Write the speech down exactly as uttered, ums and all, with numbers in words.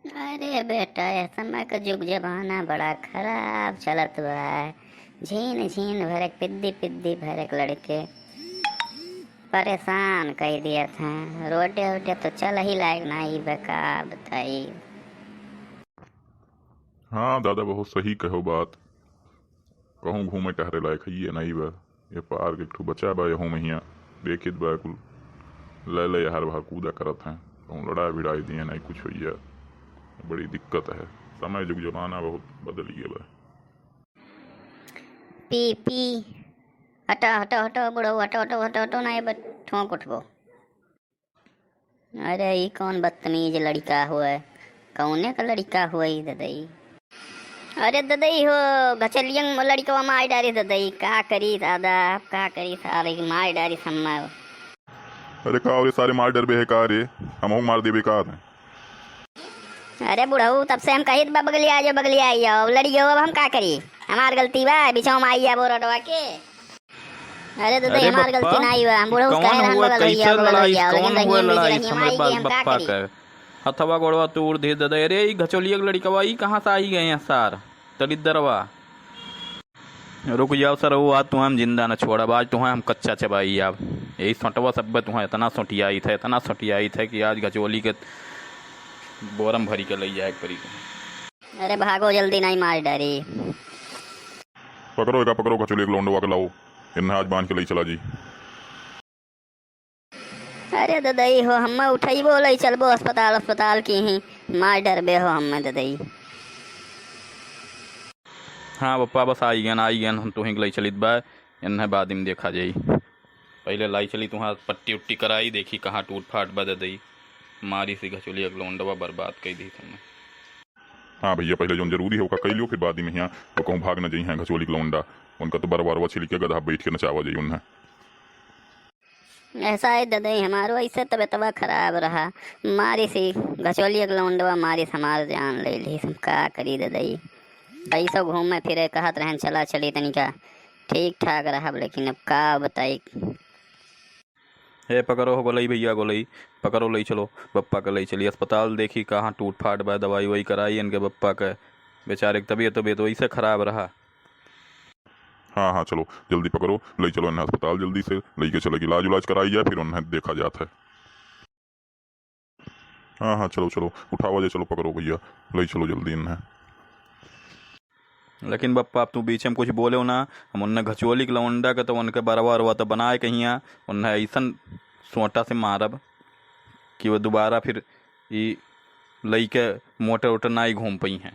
अरे बेटा, ए समय क जुग जमाना बड़ा खराब चलत बा। झीन झीन भरे क, पिद्दी पिद्दी भरे क लड़के परेशान कइ दियत हैं। रोडे ओडे तो चलही लायक नाहीं बा, का बताई। हाँ दादा, बहुत सही कहो बात। कहूँ घूमे टहरे लायक हइये नाहीं बा। ये पार्क एक ठो बचा बा, यहू महिया देखित बा, कुल लैले यहर बहर कूदा करत हैं। कहूँ लड़ाई भिड़ाई दिए नाहीं कुछ होइया। बड़ी दिक्कत है, समय जुग जमाना बहुत बदल गया बा। पी, पी। हटो, हटो, हटो, बुढ़ऊ, हटो, हटो, हटो, हटो, नाहीं बा ठोंक उठबो। अरे, ई कौन बदतमीज लड़िका हुए? कौने क लड़िका हुए ई ददई? अरे ददई हो, घचलियन लड़िकवा मार डारी ददई, का करी दादा, अब का करी सारे, मार डारी सम्मा। अरे का रे सारे, मार डरबे है का रे? हमहू मार देबे का रे? अरे बुढ़ऊ, तब से हम कहित बा बगलिया आ जाओ, बगलिया आ जाओ, अब लड़ी गयो, अब हम का करी? हमार गलती बा, बिचवा में आई जाबो रोडवा के। अरे ददई, अरे हमार गलती बप्पा, नाहीं बा, हम बुढ़ऊ कौन कहे रहन हुआ, बगल कैसे भैया, बगल लड़ाई, भैया, लेकिन कौन रहिया हुआ में लड़ाई, जिरहिया में समझ आई बा-, गए, हम का बप्पा करी? का। हथवा गोड़वा तोड़ दे ददई। अरे ई घचोलिया के लड़िकवा, ई कहाँ से आई गए हैं सार? दलिद्दरवा। रुक जाओ सर, वो आज तुहें हम जिंदा न छोड़ब, आज तुहें हम कच्चा चबाई अब। यही सोंटवा सब तुहें इतना सोंटियाई थे, इतना सोंटियाई थे कि आज घचोली के बोरम भरी के लई जाए के परी तुहें। अरे भागो जल्दी, नाहीं मार डारी। पकड़ो एका, पकड़ो घचोली के लौंडवा के लाओ, इन्हें आज बांध के लई चला जी। अरे ददई हो, हम्मे उठइबो लई चलबो अस्पताल, अस्पताल की ही मार डरबे हो हम्मे ददई। हाँ बप्पा, बस आई गन, आई गन, हम तुहीं के लई चलित बा, इन्हें बाद में देखा जाई। पहिले लाई चली तुहां पट्टी उट्टी कराई, देखी कहाँ टूट फाट बा ददई। मारी सी घचोलिया के लौंडवा बर्बाद कई दी तुमने। हाँ भैया, पहिले जौन जरूरी है ओका कई लियो, फिर बाद में यहाँ वो कहूँ भाग न जइहें घचोली के लौंडा। उनका तो बरवारवा छिल के गधा बैठ के नचावा जाई उन्हें। ऐसा है ददई, हमारो ऐसे तबियतवा खराब रहा, मारी सी घचोलिया के लौंडवा मारी सी हमार जान ले ली। हम का करी ददई, कैसो घूमे फिरे कहत रहन चला चली तनिका ठीक ठाक रहब, लेकिन अब का बताई। हे पकड़ो हो गोलई भैया, गोलई पकड़ो, लई चलो बप्पा के, लई चली अस्पताल, देखी कहाँ टूट फाट बा, दवाई ववाई कराई इनके बप्पा के, बेचारे के तबियत, तबियत वैसे खराब रहा। हाँ, हाँ, चलो, जल्दी पकड़ो, लई चलो इन्हें अस्पताल जल्दी से, लई के चले, इलाज उलाज कराई जाए, फिर उन्हें देखा जात है। हाँ, हाँ, चलो, चलो, उठावा जाए, चलो, पकड़ो भैया, लई चलो जल्दी इन्हें। लेकिन बप्पा, अब तू बीच में कुछ बोले हो ना, हम उन्हें घचोली के लौंडा के तो उनके बरवा अरवा तो बनाए कहिया, उन्हें ऐसन सोटा से मारब कि वो दोबारा फिर ई लइके मोटर वोटर ना ही घूम पइहें।